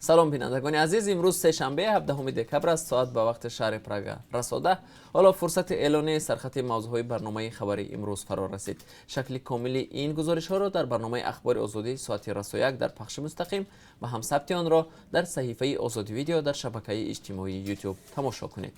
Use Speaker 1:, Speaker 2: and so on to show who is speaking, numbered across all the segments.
Speaker 1: Салом, бинандагони азиз. Имрӯз сешанбе, 17 декабр аст. Соат ба вақти шаҳри Прага расо 10. Ҳоло фурсати эълони сархати мавзӯъҳои барномаи хабарии имрӯз фаро расид. Шакли комили ин гузоришҳоро дар барномаи Ахбори Озодӣ соати расо 1 дар пахши мустақим ва ҳам сабти онро дар саҳифаи Озодӣ Видео дар шабакаи иҷтимоии Ютуб тамошо кунед.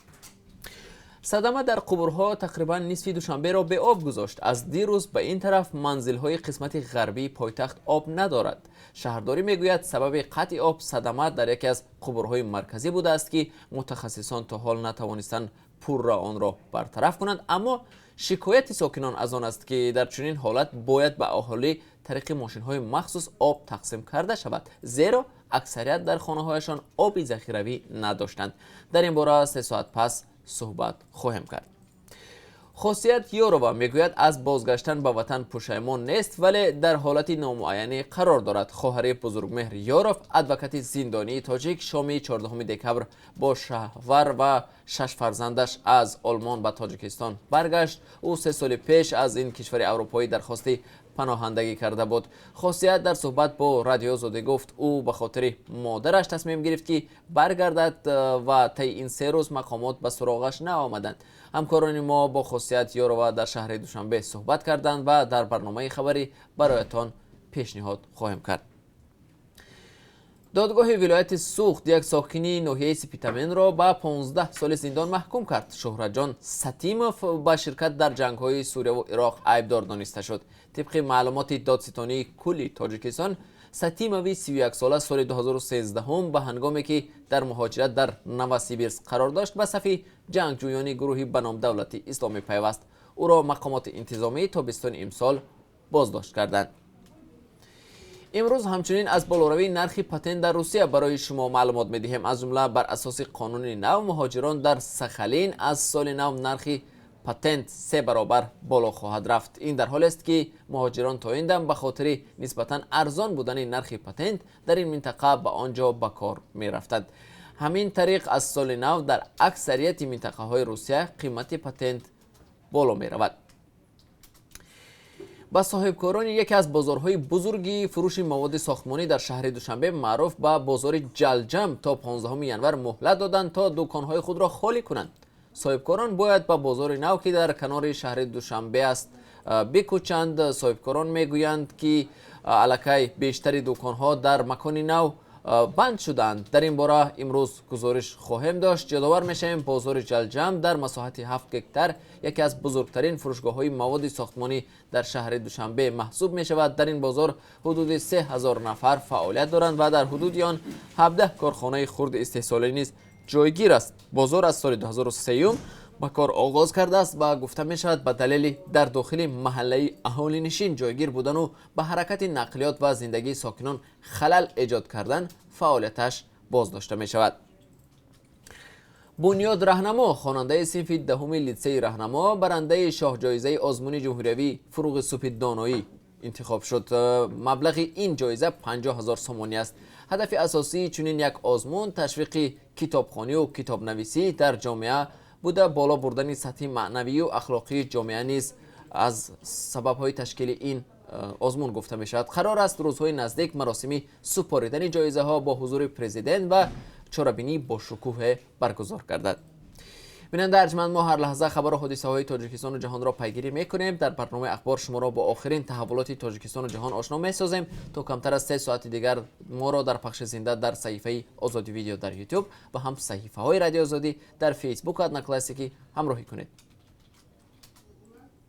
Speaker 1: Садама дар қубурҳо тақрибан нисфи Душанберо беоб гузошт. Аз дирӯз ба ин тараф манзилҳои қисмати ғарбии пойтахт об надорад. Шаҳрдорӣ мегӯяд, сабаби қатъи об садама дар яке аз қубурҳои марказӣ будааст, ки мутахассисон то ҳол натавонистанд пурра онро бартараф кунанд. Аммо шикояти сокинон аз он аст, ки дар чунин ҳолат бояд ба аҳолӣ тариқи мошинҳои махсус об тақсим карда шавад, зеро аксарият дар хонаҳояшон оби захиравӣ надоштанд. Дар ин бора 3 соат пас суҳбат хоҳем кард. Хосият Ёрова мегӯяд, аз бозгаштан ба ватан пушаймон нест, вале дар ҳолати номуайянӣ қарор дорад. Хоҳари Бузургмеҳр Ёров, адвокати зиндонии тоҷик, шоми 14 декабр бо шавҳар ва шаш фарзандаш аз Олмон ба Тоҷикистон баргашт. Ӯ 3 соли пеш аз ин кишвари аврупоӣ дархости паноҳандагӣ карда буд. Хосият дар суҳбат бо Радиои Озодӣ гуфт, ӯ ба хотири модараш тасмим гирифт, ки баргардад, ва таи ин 3 рӯз мақомот ба суроғаш наомаданд. Ҳамкорони мо бо Хосият Ёрова дар шаҳри Душанбе суҳбат карданд ва дар барномаи хабарӣ бароятон пешниҳод хоҳем кард. Додгоҳи вилояти Суғд як сокини ноҳияи Спитаменро ба 15 соли зиндон маҳкум кард. Шӯҳратҷон Сатимов ба ширкат дар ҷангҳои Сурияву Ироқ айбдор дониста шуд. Тибқи маълумоти Додситонии кулли Тоҷикистон, Сатимови 31сола соли 2013 ба ҳангоме ки дар муҳоҷират дар Новосибирск қарор дошт, ба сафи ҷангҷӯёни гурӯҳи ба ном Давлати Исломӣ пайваст. Ӯро мақомоти интизомӣ тобистони имсол боздошт карданд. Имрӯз ҳамчунин аз болоравии нархи патент дар Русия барои шумо маълумот медиҳем. Аз ҷумла, бар асоси қонуни нав, муҳоҷирон дар Сахалин аз соли нав нархи патент се баробар боло хоҳад рафт. Ин дар ҳолест, ки муҳоҷирон то ин дам ба хотири нисбатан арзон будани нархи патент дар ин минтақа ба он ҷо ба кор мерафтанд. Ҳамин тариқ, аз соли нав дар аксарияти минтақаҳои Русия қимати патент боло меравад. Ба соҳибкорони яке аз бозорҳои бузурги фурӯши маводи сохтмонӣ дар шаҳри Душанбе, маъруф ба бозори Ҷалҷам, то 15 январ муҳлат доданд, то дуконҳои худро холӣ кунанд. Соҳибкорон бояд ба бозори нав, ки дар канори шаҳри Душанбе аст, бикӯчанд. Соҳибкорон мегӯянд, ки аллакай бештари дуконҳо дар макони нав банд шуданд. Дар ин бора имрӯз гузориш хоҳем дошт. Ёдовар мешавем, бозори Ҷалҷам дар масоҳати 7 гектар яке аз бузургтарин фурӯшгоҳҳои маводи сохтмонӣ дар шаҳри Душанбе маҳсуб мешавад. Дар ин бозор ҳудуди 3000 нафар фаъолият доранд ва дар ҳудуди он 17 корхонаи хурди истеҳсолӣ низ ҷойгир аст. Бозор аз соли 2003 ба кор оғоз кардааст ва гуфта мешавад, ба далели дар дохили маҳаллаи аҳолинишин ҷойгир будану ба ҳаракати нақлиёт ва зиндагии сокинон халал эҷод кардан, фаъолияташ боздошта мешавад. Бунёд Раҳнамо, хонандаи синфи 10-уми литсеи Раҳнамо, барандаи шоҳҷоизаи озмуни ҷумҳуриявии «Фурӯғи субҳи доноӣ» интихоб шуд. Маблағи ин ҷоиза 50 ҳазор сомонӣ аст. Ҳадафи асосии чунин як озмун ташвиқи китобхонию китобнависӣ дар ҷомеа буда, боло бурдани сатҳи маънавию ахлоқии ҷомеа низ аз сабабҳои ташкили ин озмун гуфта мешавад. Қарор аст, рӯзҳои наздик маросими супоридани ҷоизаҳо бо ҳузури президент ва чорабинии бошукӯҳе баргузор гардад. Бинандаи арҷманд, мо ҳар лаҳза хабару ҳодисаҳои Тоҷикистону ҷаҳонро пайгирӣ мекунем. Дар барномаи Ахбор шуморо бо охирин таҳаввулоти Тоҷикистону ҷаҳон ошно месозем. То камтар аз 3 соати дигар моро дар пахши зинда дар саҳифаи Озодӣ Видео дар Ютуб ва ҳам саҳифаҳои Радиои Озодӣ дар Фейсбуку Одноклассники ҳамроҳӣ кунед.